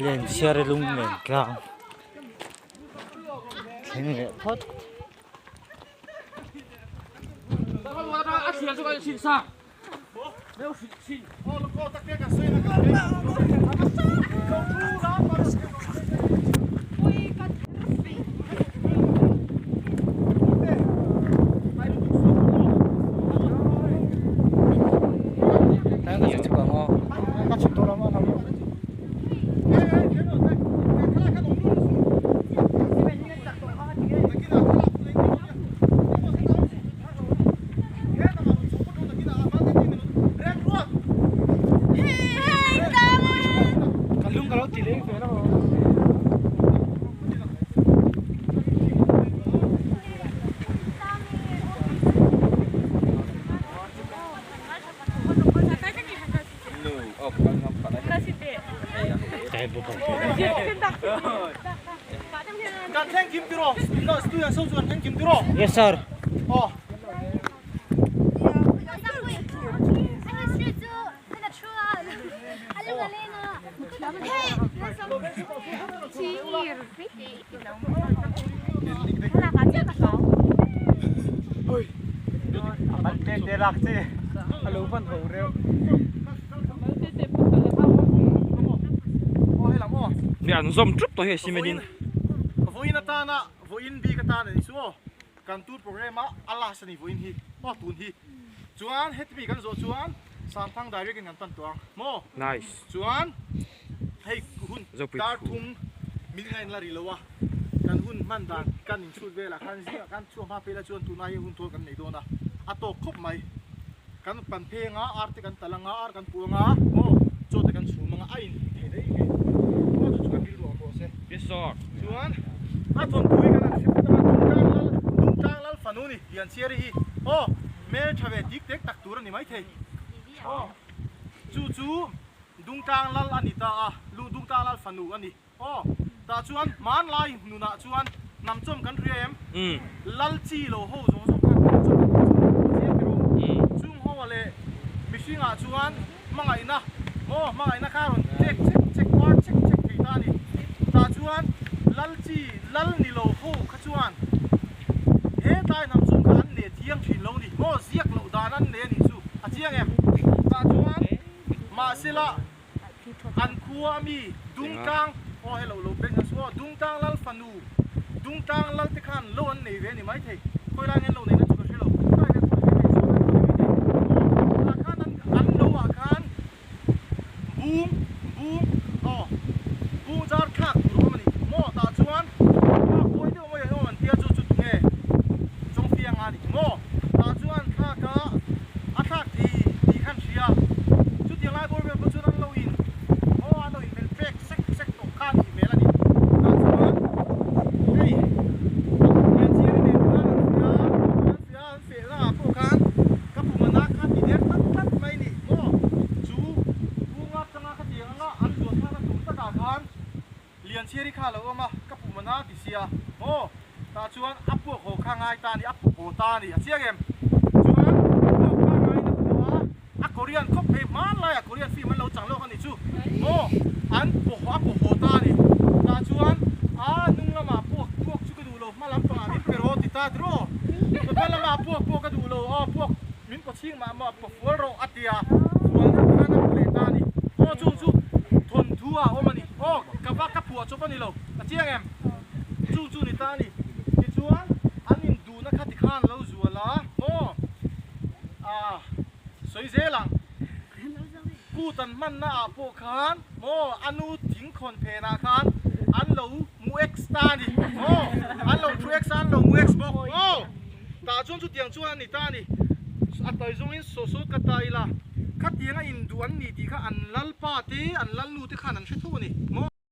Lenchhiar lunglen tlang thleng leh phawt. Yes sir. Oh. Mi an zawm ṭup tawh hi a cement in. Vawiin atana vawiin bik atan a ni chu aw kan tour program a a last a ni vawiin hi aw tun hi chuan heti mi kan zawh chuan Santhang direct in kan pan tawh ang maw Nice. Chuan hei hun dar thum min ngain la ri lo a kan hun hman dan kan inchhut velah khan zingah khan chhuak hma phei la chuan tunah hian hun thawl kan nei dawn a a tawk khawp mai. Kan pan pheng a, ar te kan tal anga, ar kan puang a, maw chaw te kan chhum anga, a in thei daih nge maw chu chu kan rilru ang rawh se. Yes sir. Chuan a thawnthu hi kan han hre phawt anga, Dungtlang Lal, Dungtlang Lal fanu ni Lianchhiari hi aw hmel tha ve dik tek tak tur a ni maithei. Aw chu chu Dungtlang Lal a ni ta a, Lu Dungtlang Lal fanu a ni. Aw tah chuan hmanlai nunah chuan hnam chawm kan hria em? Lal chi lo ho zawng zawng khan hnam chawm kan tih chu a chiang ber awm. Chung ho ah leh mihring ah chuan hmangaihna maw hmangaihna kha rawn tlek chek chek par chek chek thei ta a ni. Tah chuan lal chi lal ni lo ho kha chuan hetlai hnam chawm kha an ne thiang thin lo ni maw ziak loh dan an ne a nih chu a chiang em? Tah chuan mahsela An khua ami Dungtlang aw hello lo beng a saw Dungtlang lal fanu Dungtlang lal te khan lo an nei ve a ni maithei khawi lai nge an lo neihna chu ka hre lo khawi lai nge an lo nei ve maithei aw tah khan an an lo ah khan bung bung aw bung zar thlak tur a awm a ni maw tah chuan thlak buai deuh mawi an awm an tia chu chu tunge Chawngfianga a ni maw tah chuan thlak a A thlak thei tih khan hria. Chutiang lai bawr vel pawh chuan an lo in aw an lo in mel trek sek sek tawh kha a nih hmel a ni. Tah chuan hei Lianchiari nen khan an feh a, an feh a, an feh na ah pawh khan ka pum a nak kha ti der tlat tlat mai ni maw chu bunga tanga khatiang anga an luan thlakna tur takah khan Lianchiari kha a lo awm a, ka pum a na ti sia maw? Tah chuan a puak haw kha ngai ta a ni, a puak haw ta a ni, a chiang em? Chuan puak kha ngaiin a puak a, a Korean khawp phei hmanlaiah Korean film an lo chang lawk a ni chu maw? An puak haw, a puak haw ta a ni. Tah chuan a hnung lamah puak puak chu ka duh lo, hma lampangah min pe rawh ti ta tiraw? Hma lamah puak pawh ka duh lo, aw puak min paw chhing mah mah paw fual rawh a ti a, fual deuh khan a pu leh ta a ni. Aw chung chu thawnthu ah a awm a ni. Aw ka va ka phuah chawp a ni lo, a chiang em? Chu chu ni ta a ni. Tichuan an induhna kha tikhan lo zual a maw? Ah sawi zel ang. Kut an hmanna ah pawh khan maw a nu thing khawn phenah khan an lo mu ex ta a ni maw? An lo thu ex a an lo mu ex bawk maw? Tah chuan chutiang chuan a ni ta a ni. A tawi zawngin saw saw ka ta ila khatianga induh an ni tih kha an lalpa te an lalnu te khan an hre tho a ni maw?